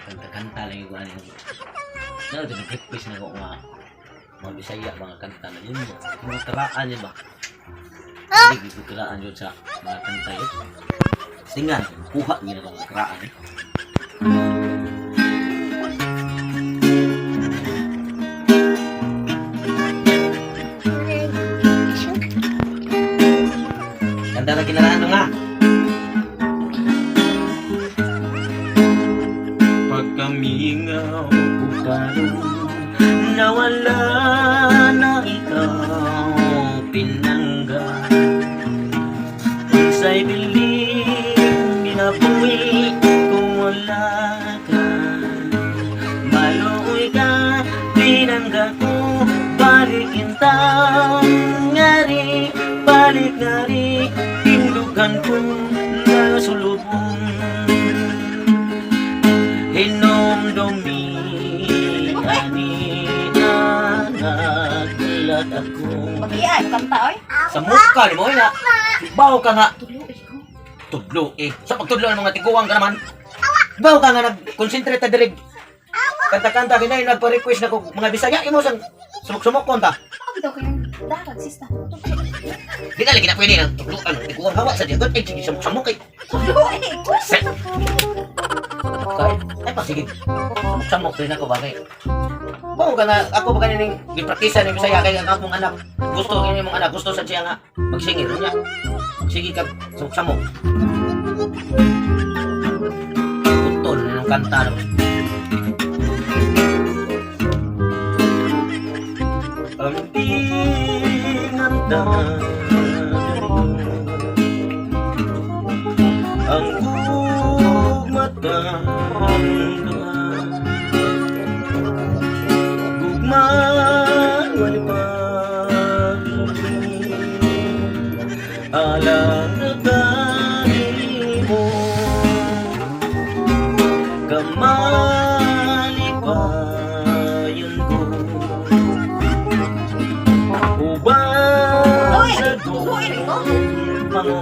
Kanta-kanta lang yung ano. Ano, nag-request na ko nga mga Bisaya, mga kanta na yun. Mga karaan yun ba? Hindi ko karaan yun sa mga kanta yun. Singan, kuha yun ako mga karaan eh. Kanta na kinaraan nga. Pagkamingaw ko karon, nawala na ikaw, pinangga. Unsay bilin ginabuhi kung wala ka? Maluoy ka, pinangga ko. Balik intang ngari, balik ngari. Tindugan ko na sulubong. Hinomdumi ani anak ako. Pag-iya, kanta oy. Sa mukha ni mo na. Baw ka nga. Tulo ko. Tudlo eh. Sa pagtudlo ng mga tiguang ka naman. Baw ka nga nag-concentrate ta dirig. Kanta-kanta kinay nagpa-request na ko mga Bisaya imo sang sumok-sumok kon ta. Ako bitaw kayong darag sista. Di na lagi na pwede nang tudloan tiguang hawa sa diagon eh sige sumok-sumok kay. Tulo eh. Kay ay pa sige. Sumok-sumok rin ako bagay. Baw ka na ako pa kaning gipraktisa ni Bisaya kay ang akong anak. Gusto kini mong anak gusto sa siya nga magsingil niya. Sige ka sumok-sumok. Putol na nung kanta no. Ang tinganda ang gugmata gugma wala pa alang mo kamalipayan ko uban Uy, sa tuloy ito. gugma mo.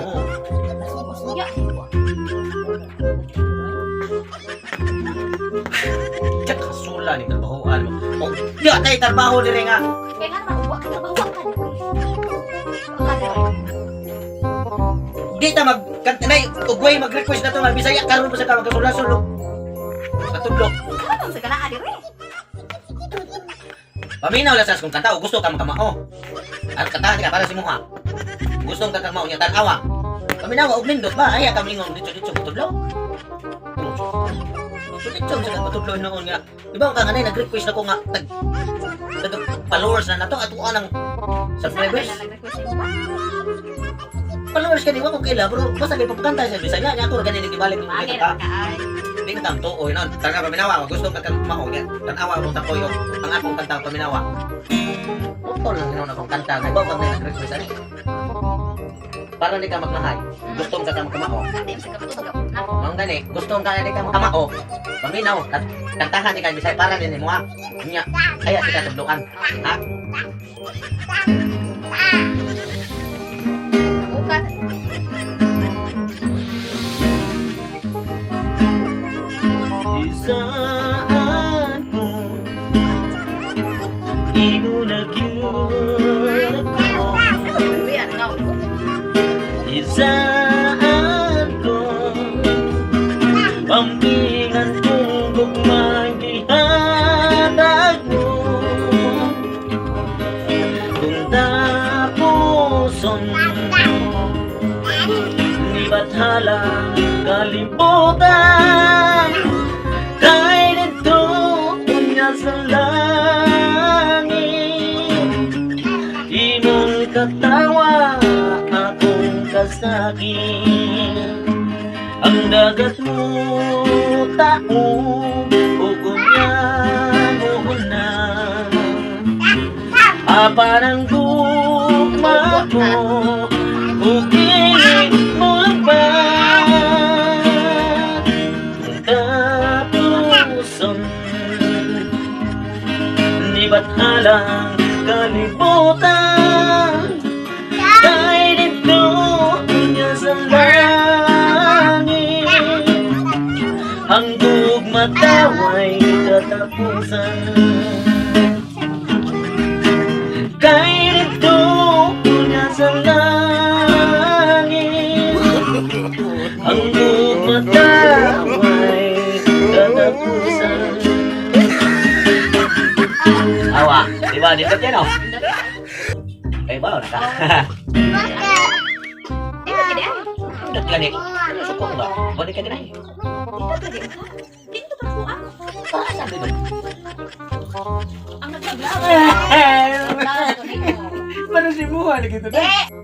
Ya. Tsak, kasula ni trabahoan mo. O, di atay trabaho dire nga. Kaya nga naman, uwa ka na ba? Uwa ka na. Uwa ka na. Di ta mag kantanay ugway mag-request na to nga Bisaya karon pa sa ka magkasula-sulo. Katudlo. Ano sa kanaan dire? Paminaw lang sa kung kanta o gusto ka makamao. Ang kantahan ka para si Muha. Gusto ka kamao niya tan-awa. Paminaw og nindot ba ay ka mingon dito dito katudlo. Dito dito sa katudlo noon nga. Di ba ka nga nag-request na ko nga tag tag followers na nato ato ang subscribers. Nag-request mo ba? Followers ka ni wa ko kaila bro. Basta kay pagkanta sa Bisaya niya ako ra ganin gibalik ni Bagay ka. na kaay. Di ka tam tuoy non. Tanga paminawa gusto ka kang mao niya. Tan-awa mo takoy ang akong kanta paminawa. Putol lang ginawa akong kanta kay bawo kang nag-request ani. Para di ka magmahay. Gusto ka kang kamao. Hindi sa kapatid. Nako. Mao gani, gusto ka di ka makamao. Paminaw, kantahan ni kay Bisaya para din mo ha. Nya, kaya kita tudloan. Ha? Bukan. Isaan ko imo na gyud ako. Uy, ano? Isaan ko Pampingan kong gugmang gihatag mo. Kung tapuson ni bathala kalibutan, kay dito unya sa langit. Imong katawa, akong kasakit. Ang dagat mo, tao, ug unya mo na. Apan ang gugma ko, ug dili mo lambat. Kung tapuson ni bathalang kalibutan, kay dito niya sa langit. Ang gugma tawa. katapusan. Kay dito na sa langit ang gugmata way katapusan. Awa, di ba? Dito yan, oh. Ay, ba? Naka. Eh, lagi di ay. Dito gani. Ano suko ba? Balik ka din ay. Dito gani. Dito pa ko ah. Sabi ko. Ang nagbablog. Mano si Buha lagi to. Eh!